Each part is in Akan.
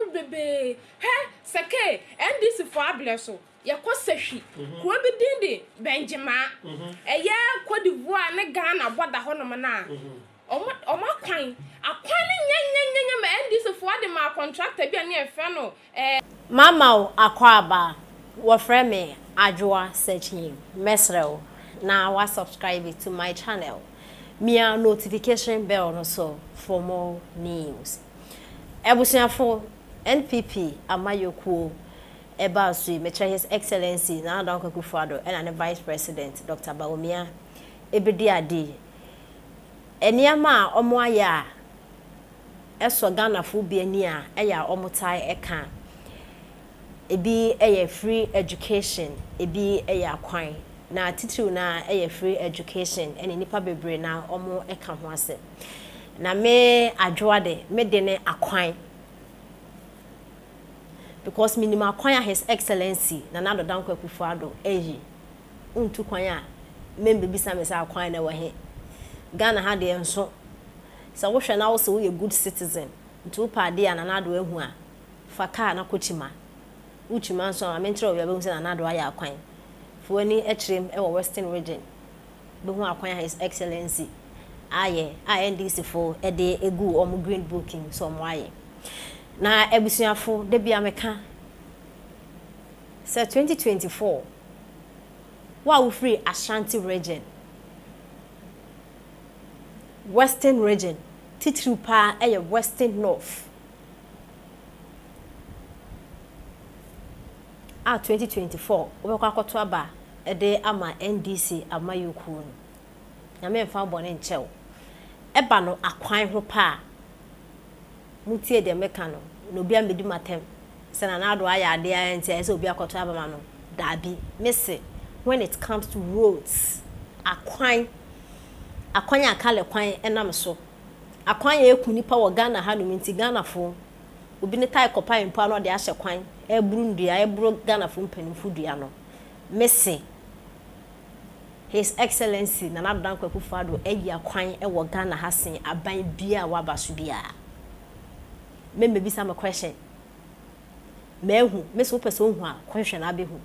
ahorow bebree. Hɛ, sɛkee, NDC foɔ abrɛ so, yɛkɔ sahwi, kuro bi din de Bɛngyemaa, ɛyɛ Cote d'Ivoire ne Ghana bɔda hɔnom no a, wɔn, wɔn akwan, akwan no nyɛnyɛnyɛnyɛ ma NDC foɔ de maa kɔntrakta bi a ne yɛfrɛ no ɛɛ. Mama wo akwaaba, wɔfrɛ me Adwoa Sekyim, mɛsrɛ wo na wa subscribe to my channel, mia notification bell no so for more news. Abusuafo, NPP amayɔkuo ɛbaa so yi, mekyerɛ His Excellency Nana Dankwa Akufo-Addo ɛna ne Vice President Doctor Bawumia ɛbɛdi ade yi. Nneɛma a wɔayɛ a ɛsɔ Ghanafoɔ bi ani a ɛyɛ a wɔtae ka. Ebi yɛ free education, ebi yɛ akwan. Na titiriw no ara yɛ free education ɛna nnipa bebree no ara wɔka ho asɛm. Na me Adwoa de, me de ne akwan. Because menim akwan a His Excellency Nana Addo Dankwa Akufo-Addo ayi. Wontu kwan a, membebisa me sɛ akwan no ɛwɔ he. Ghana ha deɛ nso, sɛ wohwɛ na wose woyɛ good citizen, nti wopɛ adeɛ a Nana Addo ahu a, fa kaa na kɔ Kyima. Wo Kyima nso a, ma menkyerɛ wo baabi a wobɛhu sɛ Nana Addo ayɛ akwan. Fa w'ani kyerɛ mu wɔ Western Region, bɛhu akwan a His Excellency ayɛ a NDC fo de guu wɔn green book mu sɛ wɔayɛ. Na abusuafo, da biara meka sɛ 2024, wo a wofiri Ashanti Region, Western Region, titiriw paa yɛ Western North, a 2024 wobɛkɔ akɔto aba de ama NDC amayɔkuo no, Nyame mfa wo bɔne nkyɛ wo. Ɛba no akwan ho pɛ a, montie deɛ meka no, na obi ammɛdi m'atɛm sɛ Nana Addo ayɛ adeɛ ara nti ɛsɛ sɛ obi akɔto aba ma no. Daabi, mese when it comes to roads, akwan, akwan a kale kwan nam so, akwan a ɛku nnipa wɔ Ghana hanom nti Ghanafoɔ, obi ne tae kɔpae mpo a na ɔde ahyɛ kwan ɛreboro nnua, ɛreboro Ghanafoɔ mpanimfoɔ dua no, mese His Excellency Nana Addo Dankwa Akufo-Addo ayi akwan wɔ Ghana ha sen aban biara a waba so biara. Me mmebisa me question. Mahu, me se wopɛ sɛ wohu a, kɔhwehwɛ na abɛhu.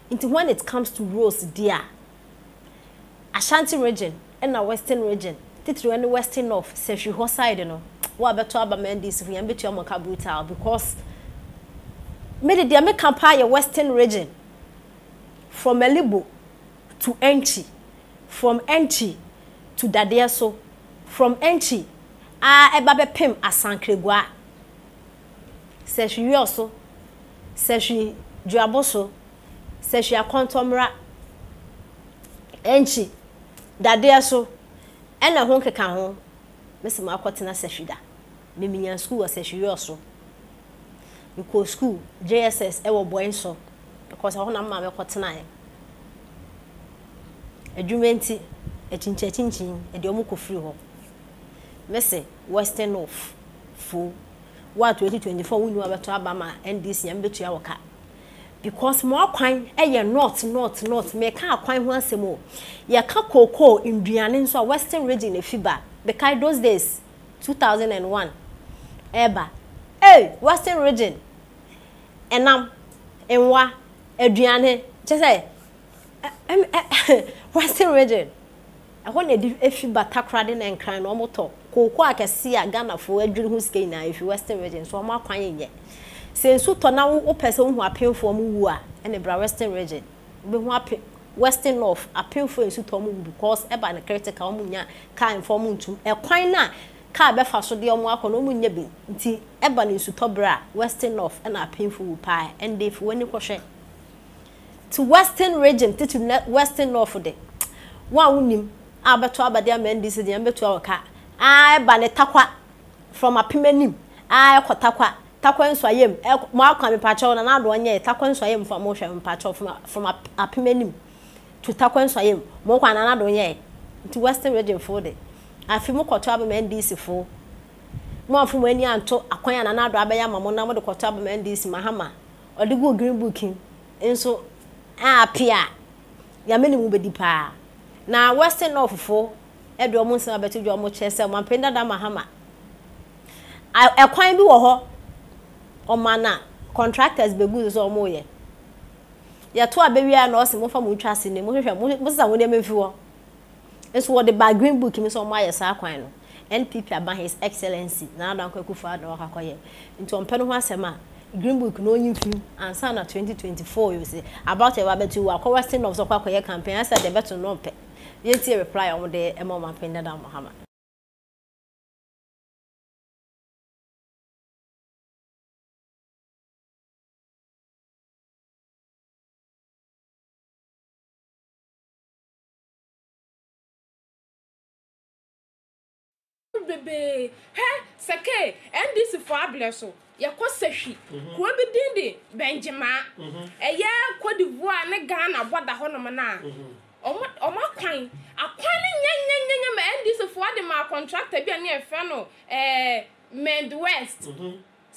Nti when it comes to roads deɛ a, Ashanti region ɛna Western region, titiriw ɛne Western North, Sahwi hɔ side no, wo a bɛtɔ aba ma NDC fo, Nyame bɛtua mo ka brutal because me de deɛ meka paa yɛ Western region. From Malibu to Enchi, from Enchi to Dadeɛso, from Enchi ara ɛba bɛpem Asankregua, Sahwi Wiɔso, Sahwi Duaboso, Sahwi Akɔntɔmmra, Enchi, Dadeɛso, ɛna ɛho nkekaho. Mese makɔtena Sahwi da. Me menyaa sukuu wɔ Sahwi Wiɔso. Mekɔɔ sukuu, JSS, wɔ Boenso because ɛhɔ na me maame kɔtenaeɛ. Adwuma nti, akyinkyin akyinkyin, ɛde wɔn kɔfiri hɔ. Mese Western North fo, wo a 2024 wo nni hɔ a bɛtɔ aba ma NDC, Nyame bɛtua wo ka. Because mo akwan yɛ north, north, north. Meka akwan ho asɛm o. Yɛka cocoa, nduane nso a, Western region na ɛfi ba. Mekae those days, 2001 ɛreba ei western region ɛnam nwa aduane kyɛ sɛ western region ɛhɔ na ɛde efi ba takoradi na nkran na wɔn tɔ kooko akɛse a Ghanafoɔ adwiri ho sika nyinaa efi western region so wɔn akwan nyɛ sɛ nsu tɔ na wopɛ sɛ wohu apemfoɔ wɔn wu a ɛna bra western region wobɛhu ape western north apemfoɔ nsu tɔ wɔn wu because ɛba no critical wɔn nya car mfa wɔn ntum ɛkwan no a car bɛfa so de wɔn akɔ no wɔn nya bi nti ɛba no nsutɔ berɛ a western north ɛna apemfoɔ wu paa ɛnde fo w'ani kɔhwɛ ti western region titiri na western north de wɔn a wonim a bɛto aba de ama NDC deɛ mbɛtua wɔ ka a ɛba ne takwa from apem anim a ɛkɔ takwa takwa nsuayem ɛkɔ mo akwa mepakyɛw na n'ado ɔnyɛ takwa nsuayem fa mo hwɛ mepakyɛw from from apem anim to takwa nsuayem mo kwan na n'ado nyɛ nti western region fo de afi mo kɔtɔ aba ma NDC fo mo amfo mo ani anto akwan a nana ado abɛyɛ ama mo na mo de kɔtɔ aba ma NDC mahama ɔde gu green book nso a apia nyame ne mu bɛdi paa na western north fo ɛde ɔmo nsɛm abɛto dwa ɔmo kyerɛ sɛ ɔmampanin dada mahama ɛkwan bi wɔ hɔ. Ɔma na contractors bɛgu so sɛ wɔreyɛ. Yɛto aba wie a na ɔse momfa mo ntwa ase ni, mohwehwɛ, mosesa mo nneɛma mfi hɔ. Nso wɔde baa green book mu sɛ wɔayɛ saa kwan no. NPP aba His Excellency Nana Dankwa Akufo-Addo na wakɔ akɔyɛ. Nti ɔmpɛ no ho asɛm a, green book no ɔnyi mfi mu ansa na 2024 yi ɔse about yɛba abɛto yi wakɔ Western North sɛ ɔkɔ akɔyɛ campaign ayɛ sɛ deɛ ɛbɛto no na ɔmpɛ. Yɛntie reply a wɔde ma Ɔmanpanin Dada Mahama. Bebee hɛ sɛkee NDC foɔ abrɛ so yɛkɔ sahwi kuro bi din de Bɛngyemaa ɛyɛ Cote d'Ivoire ne Ghana bɔda hɔ nom no a ɔmo ɔmo akwan akwan no nyɛnyɛnyɛnyɛ ma NDC foɔ de maa contractor bi a ne yɛfrɛ no ɛɛ Mend West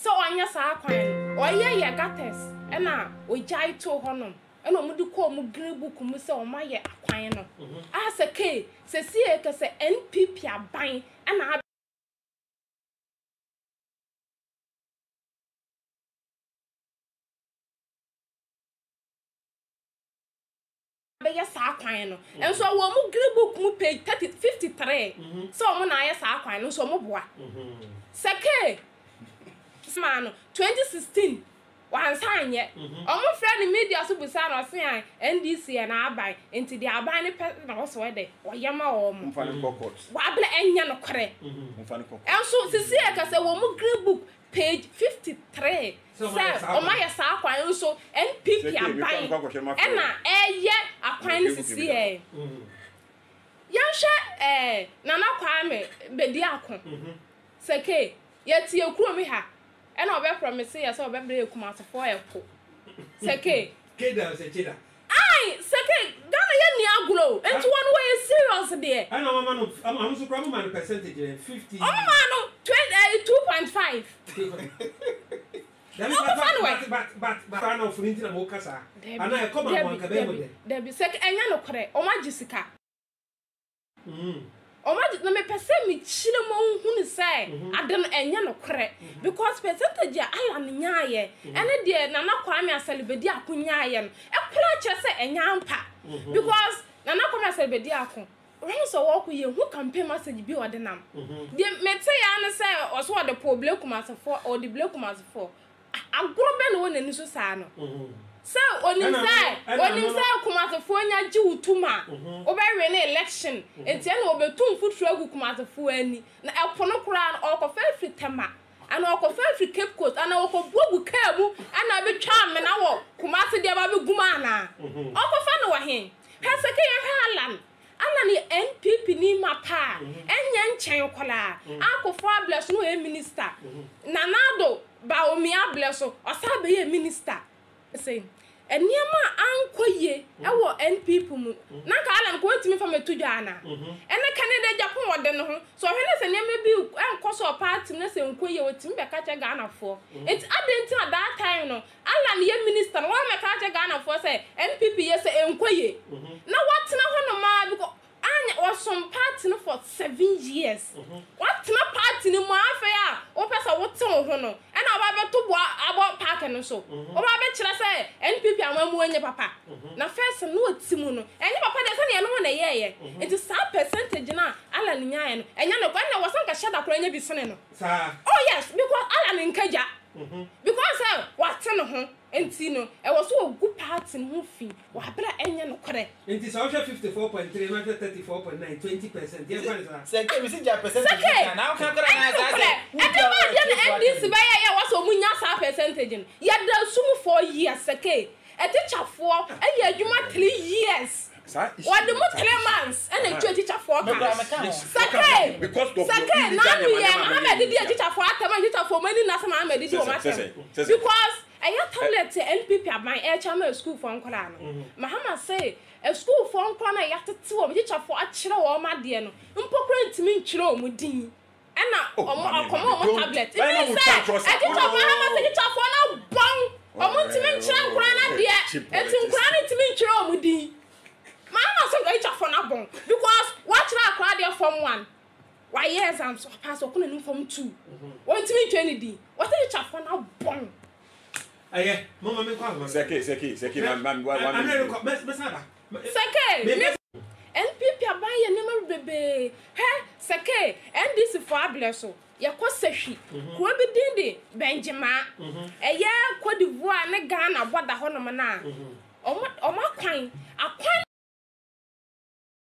sɛ ɔnyɛ saa kwan no ɔyɛ yɛ gutters ɛna ɔgyae too hɔ nom ɛna ɔmo de kɔɔ ɔmo green book mu sɛ ɔmo ayɛ akwan no a sɛ kee sɛsie kɛ sɛ NPP aban ɛna abɛyɛ saa kwan no nso wɔ ɔmo green book mu page 30 53 sɛ ɔmo na ayɛ saa kwan no nso ɔmo boa sɛ kee maa no 2016 Wansan anyɛ. Ɔmo frɛ no media so busaa no ɔse ae NDC yɛ n'aban nti deɛ aban no pɛ na ɔsɛ ɔyɛ dɛ ɔyɛ ma wɔn. Momfa no nkɔ court. Wabla ɛnyɛ nokorɛ. Momfa no nkɔ court. Ɛnso sisi yɛ kasa wɔ mo green book page 53 sɛ ɔmo ayɛ saa kwan nso NPP aban ɛna ɛyɛ akwan no sisi yɛ. Yɛnhwɛ ɛɛ Nana Kwame Bediako sɛ kee yɛte yɛ kurom ha Ɛna ɔbɛ promise yɛ sɛ ɔbɛ brɛ yɛ kumasefoɔ ɛpo sɛke. Keda o sɛ kyeda. Ae sɛke Ghana yɛ nni agorɔ o nti wɔn wɔyɛ serious deɛ. Ɛna ɔmo ama no ɔmo nso koraa ɔmo maa no percentage dɛn 50. Ɔmo maa no twen ɛɛ 2.5. Dabi Ɔmo but fa no wɛ. but but but but koraa na ɔfoni nti na mo ka saa Dabi anaa ɛkɔ ma mo dabi anka bɛyɛ mo dabi dɛn. dabi sɛke ɛnyɛ nokorɛ ɔmo agye sika. Ɔmo agye na mepɛ sɛ mekyerɛ mu hunu sɛ ade no ɛnyɛ nokorɛ because percentage a Allan nyaayɛ ɛne deɛ Nana Kwame Asare Bediako nyaayɛ no ɛkora kyerɛ sɛ ɛnyɛ ampa because Nana Kwame Asare Bediako wɔn sɛ wɔkɔ yɛhu campaign message bi a ɔde nam deɛ mete ya ne sɛ ɔso ɔde poo Blekumasefoɔ ɔde Blekumasefoɔ Agorɔ bɛn na ɛwɔ n'ani so saa no? Sɛ onim sɛ onim sɛ Kumasefoɔ nya gye wo tum a, wobɛ wene election, nti ɛna ɔbɛtu mfuturo agu Kumasefoɔ ani. Na ɛpo no koraa no, ɔrekɔfa afiri Tema, anaa ɔrekɔfa afiri Cape Coast, anaa ɔrekɔbu agu kaa mu ɛna abɛtwa amena wɔ Kumase de aba abɛgu mu anaa? Ɔrekɔfa no wɔ he? Hwɛ sɛ kɛ yɛhwɛ Allan, Allan yɛ NPP ni mapa a, ɛnyɛ nkyɛn koraa. Akuffo ablɛ so na ɔyɛ minister. Nana Addo Bawumia ablɛ so, ɔsan bɛyɛɛ minister. Sɛ nneɛma a ankɔ yie wɔ NPP mu, na anka Allan nka ɔntumi mfa mmɛto dwa anaa? Ɛnɛ Kennedy Agyapong ɔde ne ho, sɛ ɔhwɛ na sɛ nneɛma bi nkɔ so wɔ party mu na sɛ ɛnkɔ yie a, ɔtumi bɛka kyerɛ Ghanafoɔ. Nti adɛn nti na that time no, Allan yɛ minister no wammɛka akyerɛ Ghanafoɔ sɛ NPP yɛ sɛ ɛnkɔ yie na watena hɔ nom ara because anyɛ ɔsom party no for 7 years watena party no mu ara afei a wopɛ sɛ wote wo ho no ɛna waba abɛto bo abɔ park no so woba abɛkyerɛ sɛ NPP amammuo nyɛ papa na first no na ɔte mu no ɛnyɛ papa deɛ sɛdeɛ ɛno ho na ɛyɛɛyɛ nti saa percentage no a Allan nyaeɛ no ɛnyɛ no ɛna wɔ sɛ nka hyɛ da koraa nya bi sene no oh yes because Allan nka gya Because sɛ wate ne ho nti no ɛwɔ sɛ ɔgu party no ho fi wɔ aberɛ a ɛnyɛ nokorɛ. Nti sɛ wohwɛ 54.3 na wohwɛ 34.9, 20 percent, yɛmfa no saa. Sɛ ke mesi gya percentage Sɛ ke bi na woka koraa ɛnyɛ na saa nokorɛ sɛ ɛde wogya ba adeɛ na ɔtiefo NDC atɛm. bɛyɛ yɛ wɔ sɛ ɔmo nya saa percentage no yɛda sum for years sɛ ke atikyafoɔ ɛyɛ adwuma 3 years Saa issue Wɔde no, mo saa three issue. months ɛna Aha. etua atikyafoɔ Me ka. koraa meka ho. Yes, wɔka Sɛkɛɛ, ho because of your sɛkɛɛ, illegal n'ano nneɛma yɛ nneɛma Mahama moyɛ adidi no ntia. atikyafoɔ atɛm a atikyafoɔ wɔn ani nna sɛ Mahama adidi wɔn Sɛsɛ, atɛm. sɛsɛ, sɛsɛ. Because ɛyɛ tablet a NPP aban ɛrekyɛ ama asukuufoɔ nkwadaa no. Mahama se asukuufoɔ nkwadaa no a yɛatete wɔn, atikyafoɔ akyerɛ wɔn adeɛ no mpo koraa ntumi ntwerɛ wɔn din. Ɛna Oh, ɔmo maame, akɔma maame, ɔmo don't. tablet. Bɛyɛ na It means mo sɛ twa ntorɔ saa. atikyafoɔ Mahama se atikyafoɔ no abɔn. Ɔmo ntumi nkyerɛ nkwadaa no adeɛ. Cheap Enti politics. nkwadaa no ntumi ntwerɛ wɔn din. Mahama se atikyafoɔ no abɔn because wakyerɛ akwadaa adeɛ form one, wayɛ exams, wapass, ɔkɔ n'anim form two, ɔntumi ntwerɛ ne din. Wɔse atikyafoɔ no abɔn. Ɛyɛ, momma menkɔ ahoma so. Sɛke, sɛke, sɛke, ma, ma, wa, wa, Amena rekɔ, mɛ, mɛsan aba. Sɛke, me. NPP aban yɛ nneɛma bebrebee. Hɛ, sɛke, NDC foɔ abrɛ so. Yɛkɔ sahwi. Kuro bi din de Bɛngyemaa. Ɛyɛ Cote d'Ivoire ne Ghana bɔda hɔnom no a, wɔn, wɔn akwan, akwan.